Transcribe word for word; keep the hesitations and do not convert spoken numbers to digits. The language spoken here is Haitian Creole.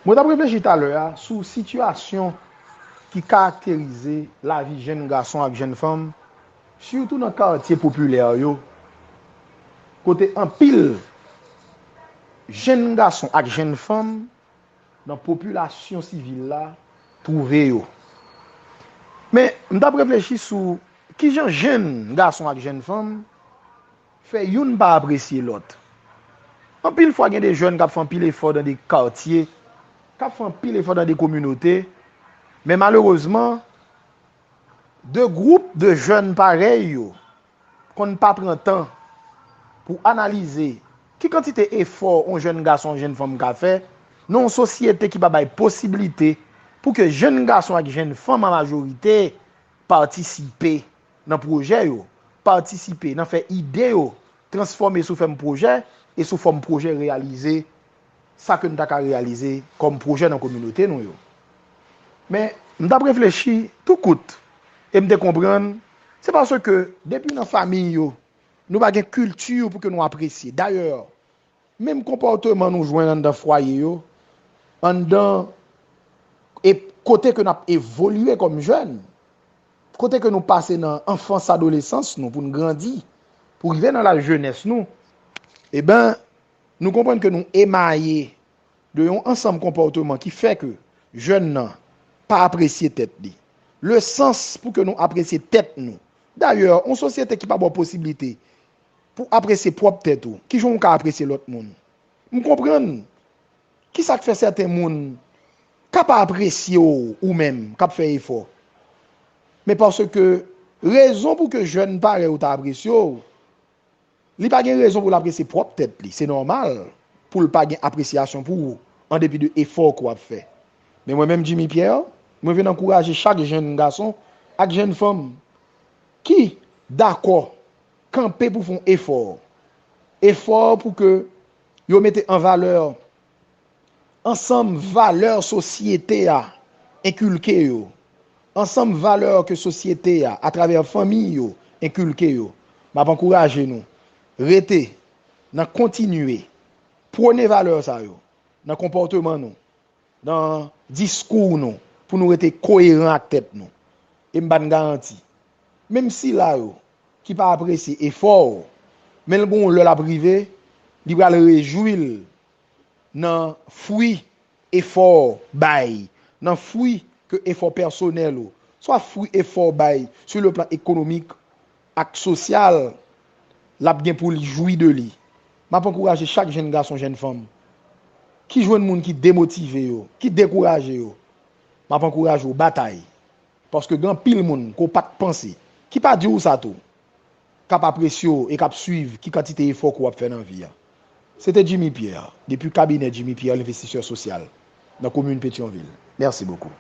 Mwen t ap reflechi talè a sou sitiyasyon ki karakterize lavi jenn gason ak jenn fanm, sitou nan katye popilè yo, kote anpil jenn gason ak jenn fanm nan popilasyon sivil la twouve yo. Men, m t ap reflechi sou kijan jenn gason ak jenn fanm fè youn pa apresye lòt. Anpil fwa, gen de jèn k ap fè anpil efò nan de katye, k ap fè anpil efò nan de kominote, men malerezman, de gwoup de jèn parèy yo konn pa pran tan pou analize ki kantite efò yon jèn gason, yon jèn fanm ka fè nan yon sosyete ki pa bay posiblite pou ke jenn gason ak jenn fanm an majorite patisipe nan pwojè yo, patisipe nan fè ide yo transfòme sou fòm pwojè e sou fòm pwojè reyalize sa ke n ta ka reyalize kòm pwojè nan kominote nou yo. Men, m t ap reflechi tou kout e m te konprann se paske depi nan fanmi yo, nou pa gen kilti pou ke nou apresye. Dayè, menm konpòteman nou jwenn anndan fwaye yo, anndan e kote ke n ap evolye kòm jèn, kote ke nou pase nan anfans, adolesans nou, pou n grandi, pou rive nan laj jenès nou, eben, nou konprann ke nou emaye de yon ansanm konpòteman ki fè ke jèn nan pa apresye tèt li. Lesans pou ke nou apresye tèt nou. Dayè, yon sosyete ki pa ba w posiblite pou apresye pwòp tèt ou, kijan w ka apresye lòt moun? M konprann ki sa k fè sèten moun ka pa apresye w ou menm k ap fè efò. Men paske rezon pou ke jèn parèy ou ta apresye w, li pa gen rezon pou l apresye pwòp tèt li. Se nòmal pou l pa gen apresyasyon pou ou, an depi de efò ke w ap fè. Men mwen menm, Jimmy Pierre, mwen vin ankouraje chak jenn gason ak jenn fanm ki dakò kanpe pou fè yon efò. Efò pou ke yo mete an valè ansanm valè sosyete a enkilke yo, ansanm valè ke sosyete a, atravè fanmi yo, enkilke yo. M ap ankouraje nou rete nan kontinye pwone valè sa yo nan konpòteman nou, nan diskou nou, pou nou rete koyeran ak tèt nou. E m ba n garanti, menm sila yo ki pa apresye efò w, men l gen yon lè l ap rive, li pral rejwi l nan fwi efò w bay, nan fwi ke efò pèsonèl ou, swa fwi efò w bay sou le plan ekonomik ak sosyal, l ap gen pou l jwi de li. M ap ankouraje chak jenn gason, jenn fanm ki jwenn moun ki demotive yo, ki dekouraje yo, m ap ankouraje w batay. Paske gen anpil moun ke w pa t panse, ki pa di w sa tou, k ap apresye w e k ap swiv ki kantite efò ke w ap fè nan vi a. Se te Jimmy Pierre, depi kabinè Jimmy Pierre, lenvestisè sosyal, nan komin Petyonvil. Mèsi bokou.